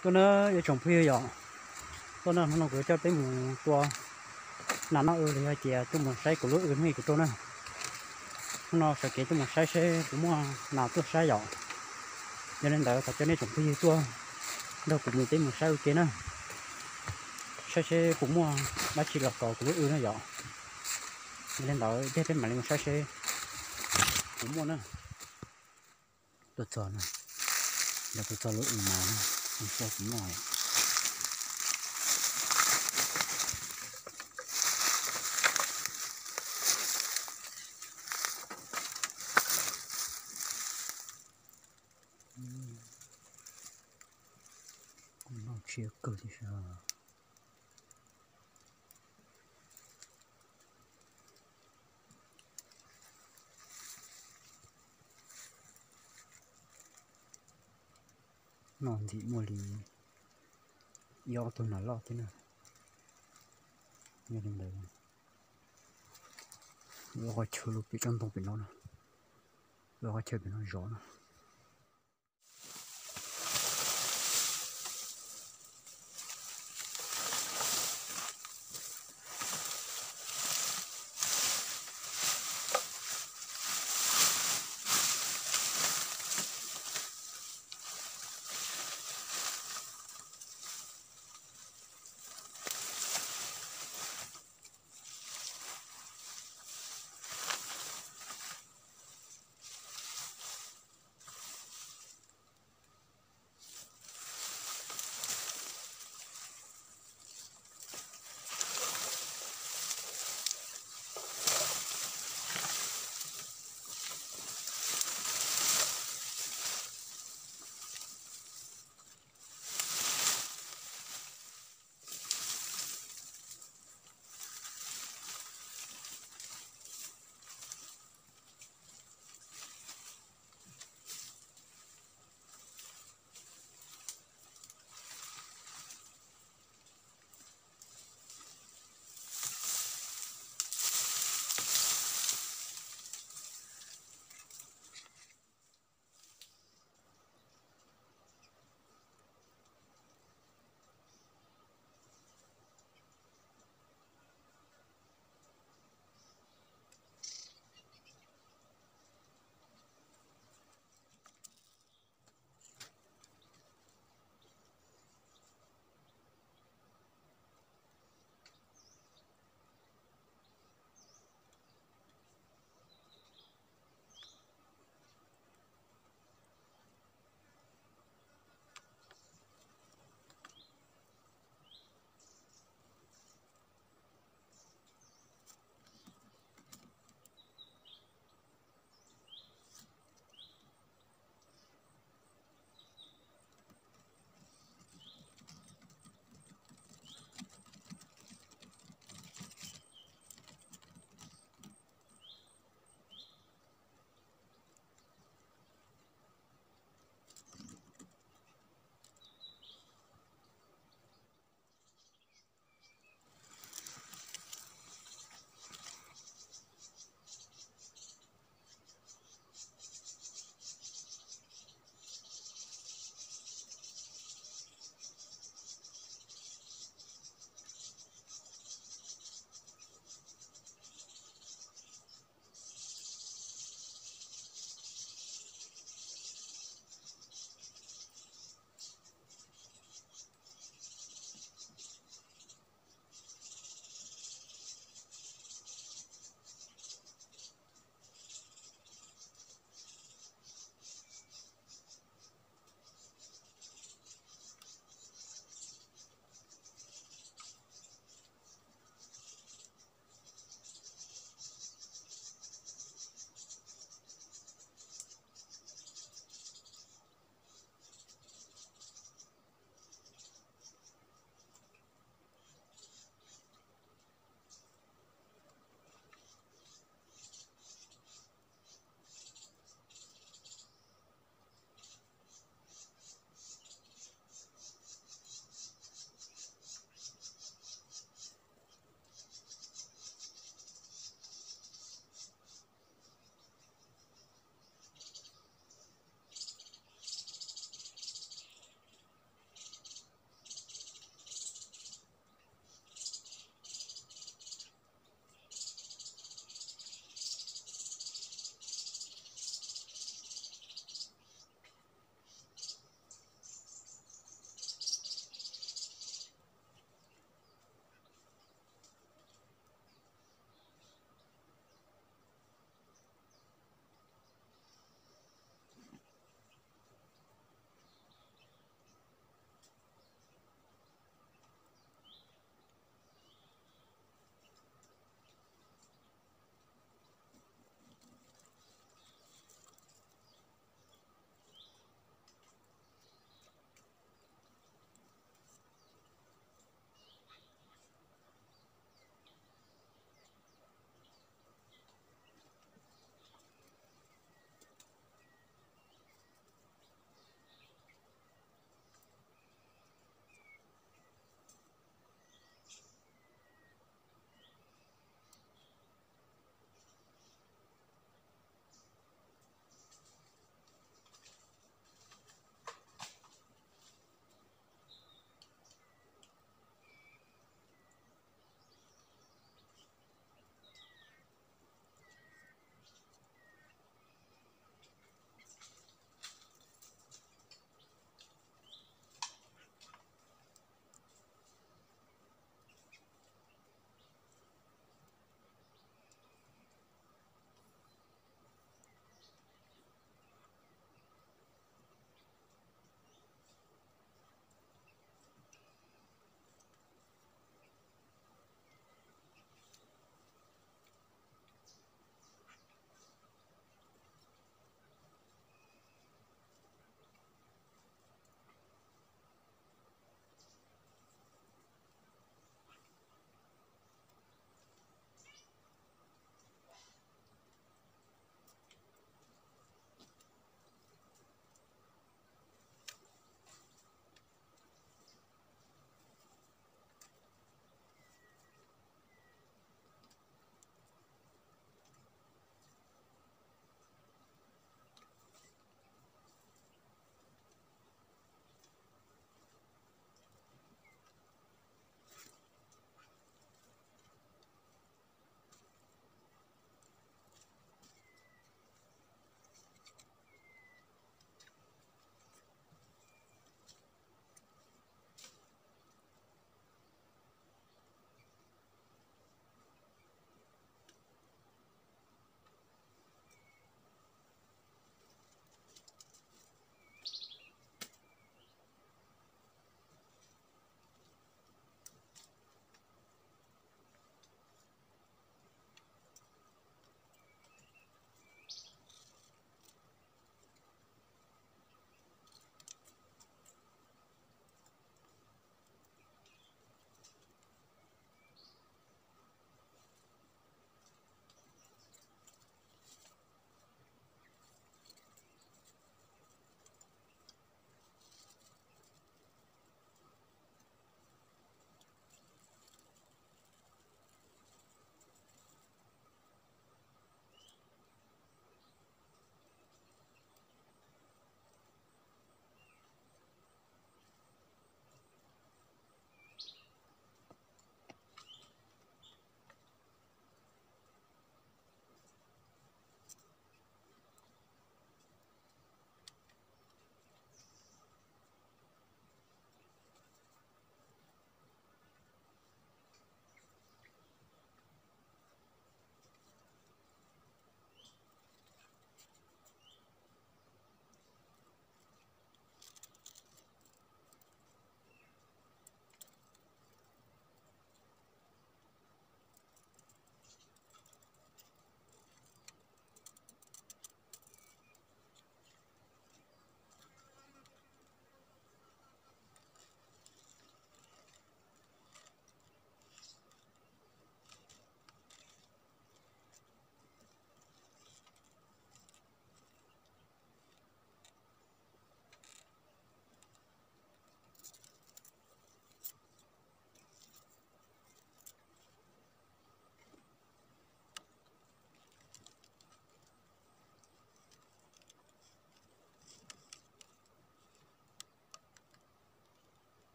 Tuaj na ib tsoom phooj ywg yom, tuaj na hnub no kuv yuav coj peb mus tua nas noj w los yog hais tias tuaj mus saib kuv lub w hnub ib kuv rau na. Hnub no sawv kev tuaj mus saib seb puas muaj nas tuaj saib yom. Yog li ntawd thov coj nej tsoom phooj ywg tuaj nrog kuv mus peb mus saib ua ke na, saib seb puas muaj dab tsi los kov kuv lub w na yom. Yog li ntawd ib pliag peb mam li mus saib seb puas muaj na. Tuaj txog na, lawv tuaj txog lub w mas na, ib pliag kuv noj. Kuv noj tshiab kawg thiab sas. Noj ntxim muaj li ib ob tug nas loj thiab na. Yog li ntawd, lub qhov chaw lub pem tsob ntoo pem no na, lub qhov chaw pem no zov na.